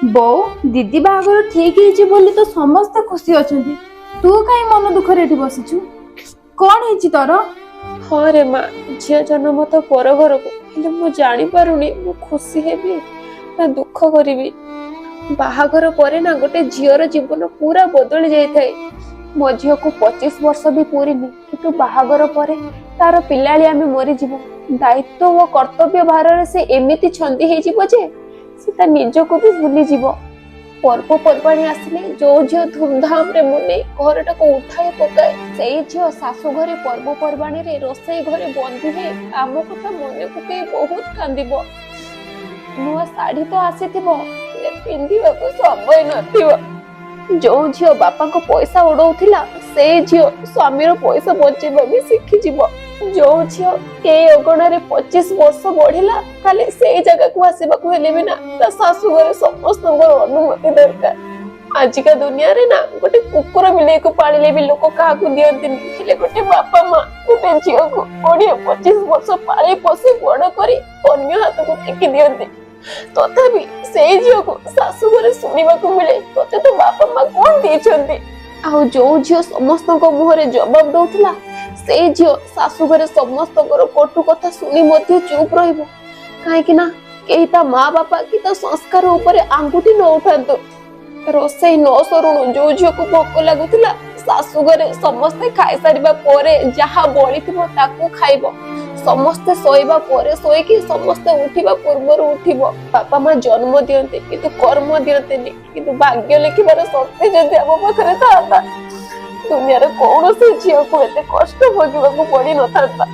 ବୋଉ, ଦିଦି ବାହାଘର ଠିକ ହେଇଛି ବୋଲି ତ ସମସ୍ତେ ଖୁସି ଅଛନ୍ତି। ତୁ କାହିଁ ମନ ଦୁଃଖରେ ଏଠି ବସିଛୁ? କଣ ହେଇଛି ତୋର? ହଁ ରେ ମା, ଝିଅ ଜନ୍ମ ତ ପର ଘରକୁ। ହେଲେ ମୁଁ ଜାଣିପାରୁନି ମୁଁ ଖୁସି ହେବି ନା ଦୁଃଖ କରିବି। ବାହାଘର ପରେ ନା ଗୋଟେ ଝିଅର ଜୀବନ ପୁରା ବଦଳି ଯାଇଥାଏ। ମୋ ଝିଅକୁ 25 ବର୍ଷ ବି ପୁରିନି, କିନ୍ତୁ ବାହାଘର ପରେ ତାର ପିଲାଳି ଆମେ ମରିଯିବ। ଦାୟିତ୍ୱ ଓ କର୍ତ୍ତବ୍ୟ ଭାରରେ ସେ ଏମିତି ଛନ୍ଦି ହେଇଯିବ ଯେ ସେ ତା ନିଜକୁ ବି ଭୁଲିଯିବ। ପର୍ବପର୍ବାଣୀ ଆସିଲେ ଯୋଉ ଝିଅ ଧୁମଧାମରେ ମନେଇ ଘରଟାକୁ ଉଠାଏ ପକାଏ, ସେଇ ଝିଅ ଶାଶୁ ଘରେ ପର୍ବପର୍ବାଣୀରେ ରୋଷେଇ ଘରେ ବନ୍ଦୀ ହେଇ ଆମ କଥା ମନେ ପକେଇ ବହୁତ କାନ୍ଦିବ। ନୂଆ ଶାଢୀ ତ ଆସିଥିବ, ହେଲେ ପିନ୍ଧିବାକୁ ସମୟ ନଥିବ। ଯୋଉ ଝିଅ ବାପାଙ୍କ ପଇସା ଉଡଉଥିଲା, ସେଇ ଝିଅ ସ୍ୱାମୀର ପଇସା ବଞ୍ଚେଇବା ବି ଶିଖିଯିବ। ଯୋଉ ଝିଅ ଏଇ ଅଗଣାରେ 25 ବର୍ଷ ବଢିଲା, ଖାଲି ସେଇ ଜାଗାକୁ ଆସିବାକୁ ହେଲେ ବି ନା ତା ଶାଶୁ ଘରେ ସମସ୍ତଙ୍କର ଅନୁମତି ଦରକାର। ଆଜିକା ଦୁନିଆରେ ନା ଗୋଟେ କୁକୁର ବିଲେଇକୁ ପାଳିଲେ ବି ଲୋକ କାହାକୁ ଦିଅନ୍ତିନି, ହେଲେ ଗୋଟେ ବାପା ମା ଗୋଟେ ଝିଅକୁ 20-25 ବର୍ଷ ପାଳି ପୋଷି ବଡ କରି ଅନ୍ୟ ହାତକୁ ଟେକି ଦିଅନ୍ତି। ତଥାପି ସେଇ ଝିଅକୁ ଶାଶୁ ଘରେ ଶୁଣିବାକୁ ମିଳେ, ତତେ ତ ବାପା ମା କଣ ଦେଇଛନ୍ତି? ଆଉ ଯୋଉ ଝିଅ ସମସ୍ତଙ୍କ ମୁହଁରେ ଜବାବ ଦଉଥିଲା, ସେଇ ଝିଅ ଶାଶୁ ଘରେ ସମସ୍ତଙ୍କର କଟୁ କଥା ଶୁଣି ମଧ୍ୟ ଚୁପ୍ ରହିବ, କାହିଁକି ନା କେହି ତା ମା ବାପା କି ତା ସଂସ୍କାର ଉପରେ ଆଙ୍ଗୁଠି ନ ଉଠାନ୍ତୁ। ରୋଷେଇ ନ ସରୁଣୁ ଯୋଉ ଝିଅକୁ ଭୋକ ଲାଗୁଥିଲା, ଶାଶୁ ଘରେ ସମସ୍ତେ ଖାଇସାରିବା ପରେ ଯାହା ବଳିଥିବ ତାକୁ ଖାଇବ। ସମସ୍ତେ ଶୋଇବା ପରେ ଶୋଇକି ସମସ୍ତେ ଉଠିବା ପୂର୍ବରୁ ଉଠିବ। ବାପା ମା ଜନ୍ମ ଦିଅନ୍ତି କିନ୍ତୁ କର୍ମ ଦିଅନ୍ତିନି। କିନ୍ତୁ ଭାଗ୍ୟ ଲେଖିବାର ଶକ୍ତି ଯଦି ଆମ ପାଖରେ ଥାନ୍ତା, ଦୁନିଆର କୌଣସି ଝିଅକୁ ଏତେ କଷ୍ଟ ଭୋଗିବାକୁ ପଡିନଥାନ୍ତା।